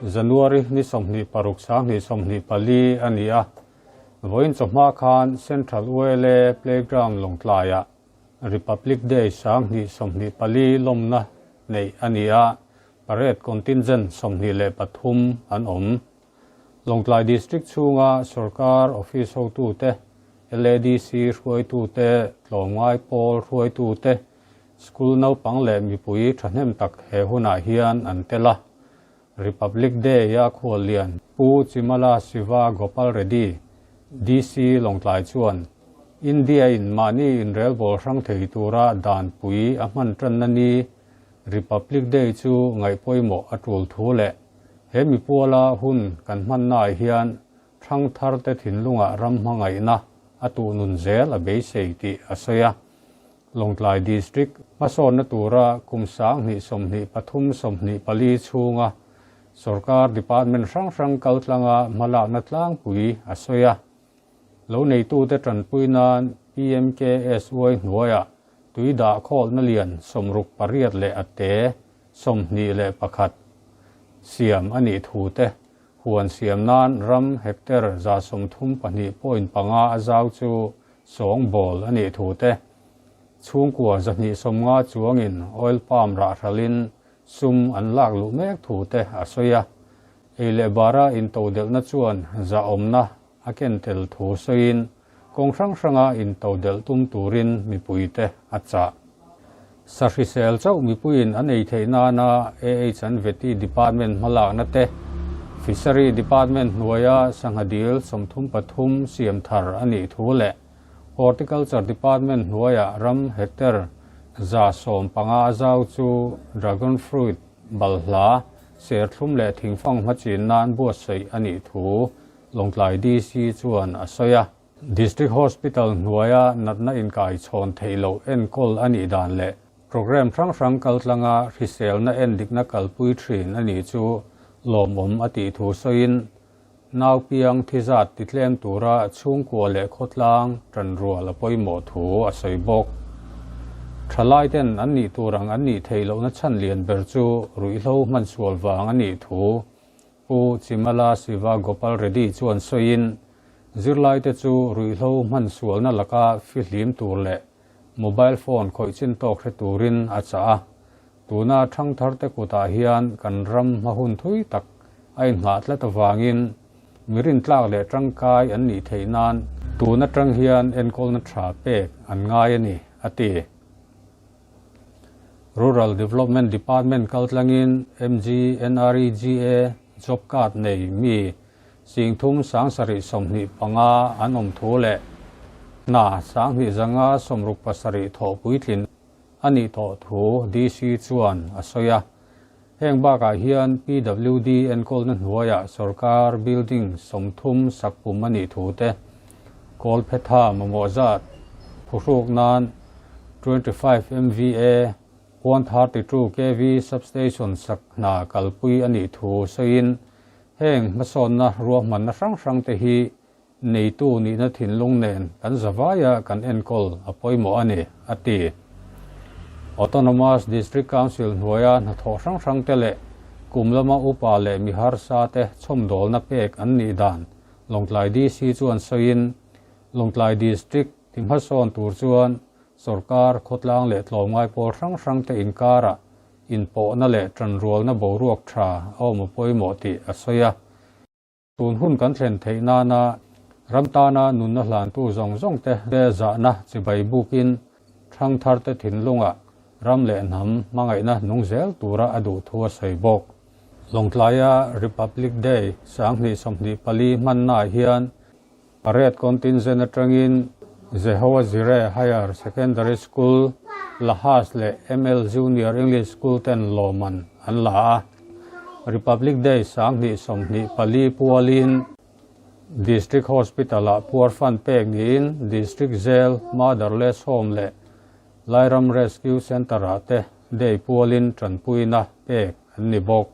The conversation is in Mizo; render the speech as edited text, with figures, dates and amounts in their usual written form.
January ni 26 2024 a ni a. Vawiin chawhma khan Central ULA Playground Lawngtlaiah Republic Day 2024 lawmna neih a ni a, parade contingent 23 an awm. Lawngtlai District chhunga sorkar office hotute, LADC hruaitute, tlawmngai pawl hruaitute, school naupang leh mipui thahnem tak he hunah hian an tel a. Republic Day-a khuallian Pu Chimala Siva Gopal Reddy, DC Lawngtlai chuan India-in mahni inrelbawl hrang thei tura danpui a hman tanna ni Republic Day chu ngaihpawimawh a tul thu leh he mipuala hun kan hmannaah hian thangtharte thinlungah ram hmangaihna a tuhnun zel a beisei tih a sawi a. Lawngtlai District hmasawnna tura kum 2023 24 chhunga sorkar department hrang hrang kaltlanga hmalakna tlangpui a sawi a. Lo neitute tanpui nan PMKSY hnuaiah tui dah khawlna lian 68 leh a te 21 siam a nih thu te, huan siam nan ram hectare 132.5 a zau chu sawng bawl a nih thu te, chhungkua 250 chuangin oil palm rah hralin sum an lak luh mek thu te a sawi a. Ei leh bara intodelhna chuan zahawmna a ken tel thu sawiin kawng hrang hranga intodelh tum turin mipuite a chah. Sahrisel chauh mipuiin an ei theih nana AH an Vety Department hmalakna te, Fishery Department hnuaia sangha dil 33 siam thar a nih thu leh Horticulture Department hnuaia ram hectare 115 a zau chu dragon fruit balhla serthlum leh thingfang hmachin nan buatsaih a nih thu Lawngtlai DC chuan a sawi a. District Hospital hnuaia natna inkai chhawn theih loh enkawl a nih dan leh program hrang hrang kaltlanga hriselna endikna kalpui thin a nih chu lawmawm a tih thu sawiin nau piang thizat titlem tura chhungkua leh khawtlang tanrual a pawimawh thu a sawi bawk. Thalai ten an nih tur ang an nih theih lohna chhan lian ber chu ruihhlo hmansual vang a nih thu Pu Chimala Siva Gopal Reddy chuan sawiin zirlaite chu ruihhlo hmansualna laka fihlim tur leh mobile phone khawih chin tawk hre turin a chah a. Tuna thangtharte kutah hian kan ram hma hun thui tak a inngah tlat avangin mirin tlak leh tangkai an nih theih nan tun atang hian enkawlna tha pek an ngai a ni, a ti. Rural Development Department kaltlangin MGNREGA job card nei mi 3725 an awm thu leh hna 2567 thawh puitlin a nih tawh thu DC chuan a sawi a. Heng bakah hian PWD enkawlna hnuaiah sorkar building 30 sakpum a nih thu te, Kawlphetha mamawh zat phuhruk nan 25 MVA 132 kV substation sak hna kalpui a nih thu sawiin heng hmasawnna ruahmanna hrang hrang te hi neitu nihna thinlung nen kan zavaia kan enkawl a pawimawh a ni, a ti. Autonomous District Council hnuaia hnathawh hrang hrang te leh kum lama upa leh mi harsa te chhawmdawlna pek an nih dan Lawngtlai DC chuan sawiin Lawngtlai District ti hmasawn tur chuan sorkar khawtlang leh tlawmngai pawl hrang hrang te inkarah inpawhna leh tanrualna boruak tha a awm a pawimawh tih a sawi a. Tun hun kan thlen theih nana ram tana nunna hlantu zawng zawng te zahna chibai bukin thangtharte thinlungah ram leh hnam hmangaihna nung zel tura a duh thu a sawi bawk. Lawngtlaia Republic Day 2024 hmannaah hian parade contingent atangin Jehovah Jireh Higher Secondary School, Lahas leh ML Junior English School ten lawman an la a. Republic Day 2024 pualin District Hospital-ah puar fund pek niin District Jail, Motherless Home leh Lairam Rescue Centre-ah te day pualin tanpuina pek an ni bawk.